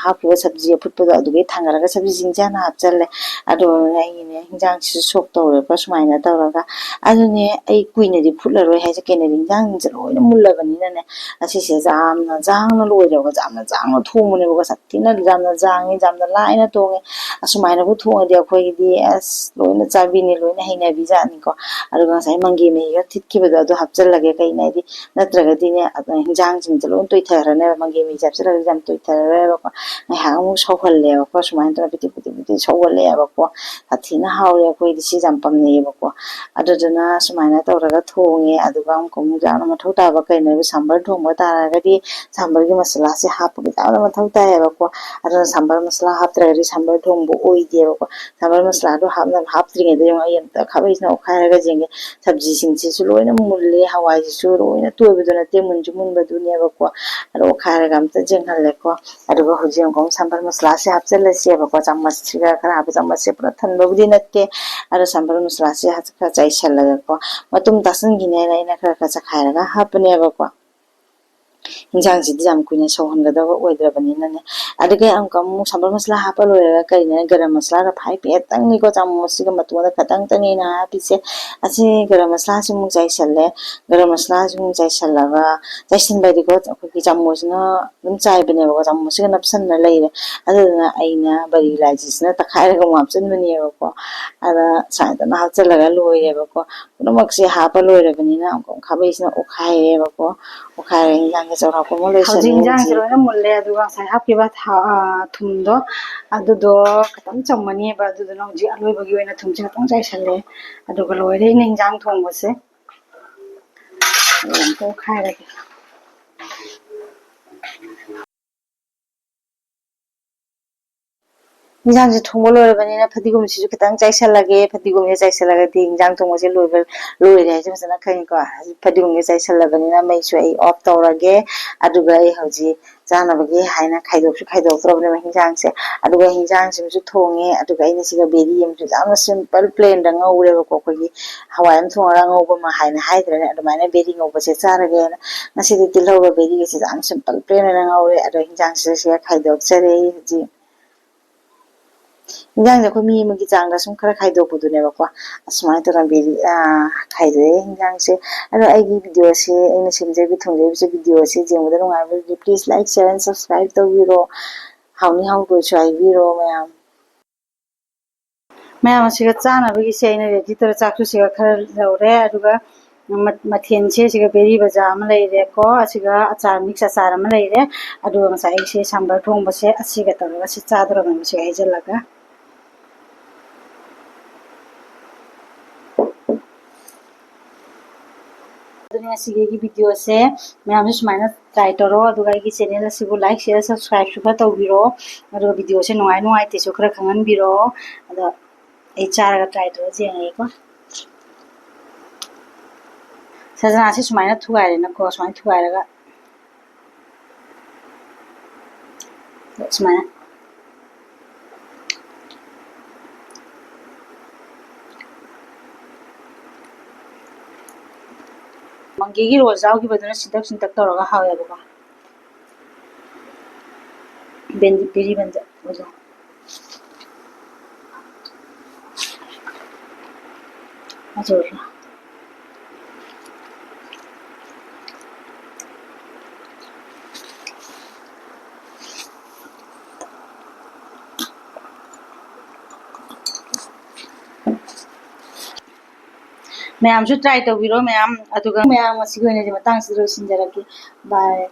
ꯍꯥꯞꯈꯤꯕ ꯁꯕꯖꯤ ꯑꯐꯨꯠꯄꯗꯣ ꯑꯗꯨꯗꯒꯤ ꯊꯥꯡꯒꯠꯂꯒ ꯁꯕꯖꯤꯁꯤꯡꯁꯦ ꯍꯥꯟꯅ ꯍꯥꯞꯆꯜꯂꯦ꯫ ꯑꯗꯨꯒ ꯑꯩꯒꯤꯅꯦ ꯍꯤꯟꯖꯥꯡꯁꯤꯁꯨ ꯁꯣꯛ ꯇꯧꯔꯦꯕ ꯁꯨꯃꯥꯏꯅ ꯇꯧꯔꯒ꯫ ꯑꯗꯨꯅꯦ ꯑꯩ ꯀꯨꯏꯅꯗꯤ ꯐꯨꯠꯂꯔꯣꯏ ꯍꯥꯏꯁꯦ ꯀꯩꯅꯣꯗꯤ ꯍꯤꯟꯖꯥꯡꯁꯤꯡꯁꯦ ꯂꯣꯏꯅ ꯃꯨꯜꯂꯕꯅꯤꯅꯅꯦ꯫ ꯑꯁꯤꯁꯦ ꯌꯥꯝꯅ ꯖꯥꯡꯅ ꯂꯣꯏꯔꯦꯕ, ꯌꯥꯝꯅ ꯖꯥꯡꯅ ꯊꯣꯡꯕꯅꯦꯕꯀꯣ꯫ ꯁꯥꯊꯤꯅ ꯌꯥꯝꯅ ꯖꯥꯡꯉꯦ, ꯌꯥꯝꯅ ꯂꯥꯏꯅ ꯊꯣꯡꯉꯦ꯫ ꯑꯁꯨꯃꯥꯏꯅꯕꯨ ꯊꯣꯡꯉꯗꯤ ꯑꯩꯈꯣꯏꯒꯤꯗꯤ ꯑꯁ ꯂꯣꯏꯅ ꯆꯥꯕꯤꯅꯤ, ꯂꯣꯏꯅ ꯍꯩꯅꯕꯤꯖꯥꯠꯅꯤꯀꯣ꯫ ꯑꯗꯨꯒ ꯉꯁꯥꯏ ꯃꯪꯒꯦ ꯃꯍꯤꯒ ꯊꯤꯠꯈꯤꯕꯗꯣ ꯑꯗꯨ ꯍꯥꯞꯆꯜꯂꯒꯦ꯫ ꯀꯩꯅꯣ ꯍꯥꯏꯗꯤ ꯅꯠꯇ꯭ꯔꯒꯗꯤꯅꯦ, ꯑꯗ ꯍꯤꯟꯖꯥꯡꯁꯤꯡꯁꯦ ꯂꯣꯏ ꯇꯣꯏꯊꯈ꯭ꯔꯅꯦꯕ꯫ ꯃꯪꯒꯦ ꯃꯍꯤꯁꯦ ꯍꯥꯞꯆꯤꯜꯂꯒꯗꯤ ꯌꯥꯝ ꯇꯣꯏꯊꯔꯔꯣꯏꯕꯀꯣ꯫ ꯉꯥꯏꯍꯥꯛ ꯑꯃꯨꯛ ꯁꯧꯍꯜꯂꯦꯕꯀꯣ꯫ ꯁꯨꯃꯥꯏꯅ ꯇꯧꯔꯒ ꯄꯤꯗꯤꯛ ꯄꯤꯗꯤꯛ ꯄꯤꯗꯤꯛ ꯁꯧꯍꯜꯂꯦꯕꯀꯣ꯫ ꯁꯥꯊꯤꯅ ꯍꯥꯎꯔꯦ ꯑꯩꯈꯣꯏꯗꯤ꯫ ꯁꯤ ꯌꯥꯝ ꯄꯥꯝꯅꯩꯌꯦꯕꯀꯣ꯫ ꯑꯗꯨꯗꯨꯅ ꯁꯨꯃꯥꯏꯅ ꯇꯧꯔꯒ ꯊꯣꯡꯉꯦ꯫ ꯑꯗꯨꯒ ꯑꯃꯨꯛꯀ ꯑꯃꯨꯛ ꯌꯥꯝꯅ ꯃꯊꯧ ꯇꯥꯕ ꯀꯩꯅꯣ ꯍꯥꯏꯕ ꯁꯝꯕꯔ ꯊꯣꯡꯕ ꯇꯥꯔꯒꯗꯤ ꯁꯝꯕꯔꯒꯤ ꯃꯁꯥꯂꯥꯁꯦ ꯍꯥꯞꯄꯒꯤ ꯌꯥꯝꯅ ꯃꯊꯧ ꯇꯥꯏꯌꯦꯕꯀꯣ꯫ ꯑꯗꯨꯅ ꯁꯝꯕꯔ ꯃꯁꯥꯂꯥ ꯍꯥꯞꯇ꯭ꯔꯒꯗꯤ ꯁꯝꯕꯔ ꯊꯣꯡꯕ ꯑꯣꯏꯗꯦꯕꯀꯣ꯫ ꯁꯝꯕꯔ ꯃꯁꯥꯂꯥꯗꯣ ꯍꯥꯞꯅꯕ ꯍꯥꯞꯇ꯭ꯔꯤꯉꯩꯗ ꯌꯦꯡꯉꯣ, ꯑꯩ ꯑꯝꯇ ꯈꯥꯕꯩꯁꯤꯅ ꯑꯣꯠꯈꯥꯏꯔꯒ ꯌꯦꯡꯒꯦ꯫ ꯁꯕꯖꯤꯁꯤꯡꯁꯤꯁꯨ ꯂꯣꯏꯅ ꯃꯨꯜꯂꯦ꯫ ꯍꯋꯥꯏꯁꯤꯁꯨ ꯂꯣꯏꯅ ꯇꯣꯏꯕꯗꯣ ꯅꯠꯇꯦ, ꯃꯨꯟꯁꯨ ꯃꯨꯟꯕꯗꯨꯅꯦꯕꯀꯣ꯫ ꯑꯗꯣ ꯑꯣꯠꯈꯥꯏꯔꯒ ꯑꯝꯇ ꯌꯦꯡꯍꯜꯂꯦꯀꯣ꯫ ꯑꯗꯨꯒ ꯍꯧꯖꯤꯛ ꯑꯃꯨꯛ ꯁꯝꯕꯔ ꯃꯁꯥꯂꯥꯁꯦ ꯍꯥꯞꯆꯤꯜꯂꯁꯦꯕꯀꯣ꯫ ꯆꯥꯃꯁꯁꯤꯒ ꯈꯔ ꯍꯥꯞꯄ, ꯆꯥꯃꯁꯁꯦ ꯄꯨꯔꯥ ꯊꯟꯕꯕꯨꯗꯤ ꯅꯠꯇꯦ꯫ ꯑꯗꯣ ꯁꯝꯕꯔ ꯃꯁꯥꯂꯥꯁꯦ ꯈꯔ ꯆꯥꯏꯁꯜꯂꯒꯀꯣ, ꯃꯇꯨꯝ ꯇꯥꯁꯟꯈꯤꯅꯦꯅ ꯑꯩꯅ ꯈꯔ ꯈꯔ ꯆꯈꯥꯏꯔꯒ ꯍꯥꯞꯄꯅꯦꯕꯀꯣ꯫ ꯏꯟꯁꯥꯡꯁꯤꯗꯤ ꯌꯥꯝ ꯀꯨꯏꯅ ꯁꯧꯍꯟꯒꯗꯕ ꯑꯣꯏꯗ꯭ꯔꯕꯅꯤꯅꯅꯦ꯫ ꯑꯗꯨꯒ ꯑꯃꯨꯛꯀ ꯑꯃꯨꯛ ꯁꯝꯕꯔ ꯃꯁꯥꯂꯥ ꯍꯥꯞꯄ ꯂꯣꯏꯔꯒ ꯀꯔꯤꯅꯣ, ꯒꯔꯝ ꯃꯁꯥꯂꯥꯒ ꯐꯥꯏ ꯄꯦꯠꯇꯪꯅꯤꯀꯣ, ꯆꯥꯃꯁꯁꯤꯒ ꯃꯇꯣꯟꯗ ꯈꯇꯪꯇꯅꯤ ꯑꯩꯅ ꯍꯥꯞꯄꯤꯁꯦ꯫ ꯑꯁꯤ ꯒꯔꯝ ꯃꯁꯥꯂꯥꯁꯤ ꯑꯃꯨꯛ ꯆꯥꯏꯁꯜꯂꯦ꯫ ꯒꯔꯝ ꯃꯁꯥꯂꯥꯁꯤ ꯑꯃꯨꯛ ꯆꯥꯏꯁꯜꯂꯒ, ꯆꯥꯏꯁꯤꯟꯕ ꯍꯥꯏꯗꯤꯀꯣ, ꯑꯩꯈꯣꯏꯒꯤ ꯆꯥꯃꯁꯁꯤꯅ ꯑꯗꯨꯝ ꯆꯥꯏꯕꯅꯦꯕꯀꯣ, ꯆꯥꯃꯁꯁꯤꯒ ꯅꯞꯁꯟꯅ ꯂꯩꯔꯦ꯫ ꯑꯗꯨꯗꯨꯅ ꯑꯩꯅ ꯕꯔꯤ ꯏꯂꯥꯏꯆꯤꯁꯤꯅ ꯇꯛꯈꯥꯏꯔꯒ ꯑꯃꯨꯛ ꯍꯥꯞꯆꯤꯟꯕꯅꯦꯕꯀꯣ꯫ ꯑꯗ ꯁꯨꯃꯥꯏꯅ ꯇꯧꯅ ꯍꯥꯞꯆꯤꯜꯂꯒ ꯂꯣꯏꯔꯦꯕꯀꯣ꯫ ꯄꯨꯝꯅꯃꯛꯁꯦ ꯍꯥꯞꯄ ꯂꯣꯏꯔꯕꯅꯤꯅ ꯑꯃꯨꯛ ꯈꯥꯕꯩꯁꯤꯅ ꯑꯣꯠꯈꯥꯏꯔꯦꯕꯀꯣ꯫ ꯑꯣꯠꯈꯥꯏꯔꯒ ꯏꯟꯖꯥꯡꯁꯦ ꯆꯥꯎꯔꯥꯛꯄ ꯑꯃ ꯍꯧꯖꯤꯛ ꯂꯣꯏꯁꯜꯂꯦ ꯏꯟꯖꯥꯡꯁꯦ ꯍꯧꯖꯤꯛ꯫ ꯂꯣꯏꯅ ꯃꯨꯜꯂꯦ, ꯑꯗꯨꯒ ꯉꯁꯥꯏ ꯍꯥꯞꯈꯤꯕ ꯊꯥ-, ꯑ, ꯊꯨꯝꯗꯣ, ꯑꯗꯨꯗꯣ ꯈꯤꯇꯪ ꯆꯝꯃꯅꯦꯕ꯫ ꯑꯗꯨꯗꯨꯅ ꯍꯧꯖꯤꯛ ꯑꯂꯣꯏꯕꯒꯤ ꯑꯣꯏꯅ ꯊꯨꯝꯁꯦ ꯈꯤꯇꯪ ꯆꯥꯏꯁꯜꯂꯦ꯫ ꯑꯗꯨꯒ ꯂꯣꯏꯔꯦ ꯑꯩꯅ ꯏꯟꯖꯥꯡ ꯊꯣꯡꯕꯁꯦ꯫ ꯑꯗꯨꯒ ꯑꯝꯇ ꯑꯣꯠꯈꯥꯏꯔꯒꯦ꯫ ꯏꯟꯖꯥꯡꯁꯦ ꯊꯣꯡꯕ ꯂꯣꯏꯔꯕꯅꯤꯅ ꯐꯗꯤꯒꯣꯝꯁꯤꯁꯨ ꯈꯤꯇꯪ ꯆꯥꯏꯁꯜꯂꯒꯦ꯫ ꯐꯗꯤꯒꯣꯝꯁꯦ ꯆꯥꯏꯁꯜꯂꯒꯗꯤ ꯏꯟꯖꯥꯡ ꯊꯣꯡꯕꯁꯦ ꯂꯣꯏꯕ, ꯂꯣꯏꯔꯦ ꯍꯥꯏꯁꯦ ꯐꯖꯅ ꯈꯪꯉꯤꯀꯣ꯫ ꯐꯗꯤꯒꯣꯝꯁꯦ ꯆꯥꯏꯁꯜꯂꯕꯅꯤꯅ ꯃꯩꯁꯨ ꯑꯩ off ꯇꯧꯔꯒꯦ꯫ ꯑꯗꯨꯒ ꯑꯩ ꯍꯧꯖꯤꯛ ꯆꯥꯅꯕꯒꯤ ꯍꯥꯏꯅ ꯈꯥꯏꯗꯣꯛꯁꯨ ꯈꯥꯏꯗꯣꯛꯇ꯭ꯔꯕꯅꯦꯕ ꯍꯤꯟꯖꯥꯡꯁꯦ꯫ ꯑꯗꯨꯒ ꯍꯤꯟꯖꯥꯡꯁꯤꯃꯁꯨ ꯊꯣꯡꯉꯦ꯫ ꯑꯗꯨꯒ ꯑꯩꯅ ꯁꯤꯒ ꯕꯦꯔꯤ ꯑꯃꯁꯨ ꯌꯥꯝꯅ simple plainꯗ ꯉꯧꯔꯦꯕꯀꯣ꯫ ꯑꯩꯈꯣꯏꯒꯤ ꯍꯋꯥꯏ ꯑꯃ ꯊꯣꯡꯉꯒ ꯉꯧꯕ ꯑꯃ ꯍꯥꯏꯅ ꯍꯥꯏꯗ꯭ꯔꯅꯦ, ꯑꯗꯨꯃꯥꯏꯅ ꯕꯦꯔꯤ ꯉꯧꯕꯁꯦ ꯆꯥꯔꯒꯦꯅ ꯉꯁꯤꯗꯤ ꯇꯤꯜꯍꯧꯒ ꯕꯦꯔꯤꯒꯁꯦ ꯌꯥꯝ simple plain ꯑꯣꯏꯅ ꯉꯧꯔꯦ꯫ ꯑꯗꯣ ꯍꯤꯟꯖꯥꯡꯁꯤꯗ ꯁꯤꯒ ꯈꯥꯏꯗꯣꯛꯆꯔꯦ ꯍꯧꯖꯤꯛ꯫ ꯏꯟꯖꯥꯡꯁꯦ ꯑꯩꯈꯣꯏ ꯃꯤ ꯑꯃꯒꯤ ꯆꯥꯡꯗ ꯁꯨꯝ ꯈꯔ ꯈꯥꯏꯗꯣꯛꯄꯗꯨꯅꯦꯕꯀꯣ꯫ ꯑꯁꯨꯃꯥꯏꯅ ꯇꯧꯔꯒ ꯕꯦꯔꯤ, ꯑꯥ, ꯈꯥꯏꯗꯣꯛꯑꯦ ꯏꯟꯖꯥꯡꯁꯦ꯫ ꯑꯗꯣ ꯑꯩꯒꯤ videoꯁꯦ, ꯑꯩꯅ ꯁꯦꯝꯖꯔꯤꯕ, ꯊꯣꯡꯖꯔꯤꯕꯁꯦ, videoꯁꯦ ꯌꯦꯡꯕꯗ ꯅꯨꯡꯉꯥꯏꯕꯗꯤ please like, share and subscribe ꯇꯧꯕꯤꯔꯣ꯫ ꯍꯥꯎꯅꯤ ꯍꯥꯎꯔꯣꯏꯁꯨ ꯍꯥꯏꯕꯤꯔꯣ ꯃꯌꯥꯝ꯫ ꯃꯌꯥꯝ ꯑꯁꯤꯒ ꯆꯥꯅꯕꯒꯤꯁꯦ ꯑꯩꯅ ready ꯇꯧꯔ ꯆꯥꯛꯁꯨ ꯁꯤꯒ ꯈꯔ ꯂꯧꯔꯦ꯫ ꯑꯗꯨꯒ ꯃ-, ꯃꯊꯦꯜꯁꯦ ꯁꯤꯒ ꯕꯦꯔꯤ ꯕꯖꯥ ꯑꯃ ꯂꯩꯔꯦꯀꯣ, ꯑꯁꯤꯒ ꯑꯆꯥꯔ, mix ꯑꯆꯥꯔ ꯑꯃ ꯂꯩꯔꯦ, ꯑꯗꯨꯒ ꯉꯁꯥꯏ ꯑꯩꯁꯦ ꯁꯥꯝꯕꯔ ꯊꯣꯡꯕꯁꯦ ꯑꯁꯤꯒ ꯇꯧꯔꯒ ꯁꯤ ꯆꯥꯗꯧꯔꯕꯅꯤ ꯁꯤꯒ ꯍꯩꯖꯤꯜꯂꯒ꯫ ꯑꯗꯨꯅ ꯉꯁꯤꯒꯤ videoꯁꯦ ꯃꯌꯥꯝꯁꯨ ꯁꯨꯃꯥꯏꯅ try ꯇꯧꯔꯣ, ꯑꯗꯨꯒ ꯑꯩꯒꯤ channel ꯑꯁꯤꯕꯨ like, share, subscribeꯁꯨ ꯈꯔ ꯇꯧꯕꯤꯔꯣ, ꯑꯗꯨꯒ videoꯁꯦ ꯅꯨꯡꯉꯥꯏ ꯅꯨꯡꯉꯥꯏꯇꯦꯁꯨ ꯈꯔ ꯈꯪꯍꯟꯕꯤꯔꯣ꯫ ꯑꯗꯣ ꯑꯩ ꯆꯥꯔꯒ try ꯇꯧꯔ ꯌꯦꯡꯉꯒꯦꯀꯣ꯫ ꯁꯖꯅꯥꯁꯦ ꯁꯨꯃꯥꯏꯅ ꯊꯨꯒꯥꯏꯔꯦꯅꯀꯣ, ꯁꯨꯃꯥꯏꯅ ꯊꯨꯒꯥꯏꯔꯒ ꯁꯨꯃꯥꯏꯅ꯫ ꯃꯪꯒꯦꯒꯤ rollꯁꯦ ꯌꯥꯎꯈꯤꯕꯗꯨꯅ ꯁꯤꯟꯇꯛ ꯁꯤꯟꯇꯛ ꯇꯧꯔꯒ ꯍꯥꯎꯋꯦꯕꯀꯣ꯫ ꯕꯦꯟꯗꯤ ꯕꯦꯔꯤ ꯕꯟꯗ ꯑꯣꯏꯗꯣ꯫ ꯑꯗꯨ ꯃꯌꯥꯝꯁꯨ try ꯇꯧꯕꯤꯔꯣ ꯃꯌꯥꯝ꯫ ꯑꯗꯨꯒ ꯃꯌꯥꯝ ꯉꯁꯤꯒꯤ ꯑꯣꯏꯅꯗꯤ ꯃꯇꯥꯡꯁꯤꯗ ꯂꯣꯏꯁꯤꯟꯖꯔꯒꯦ꯫ Bye꯫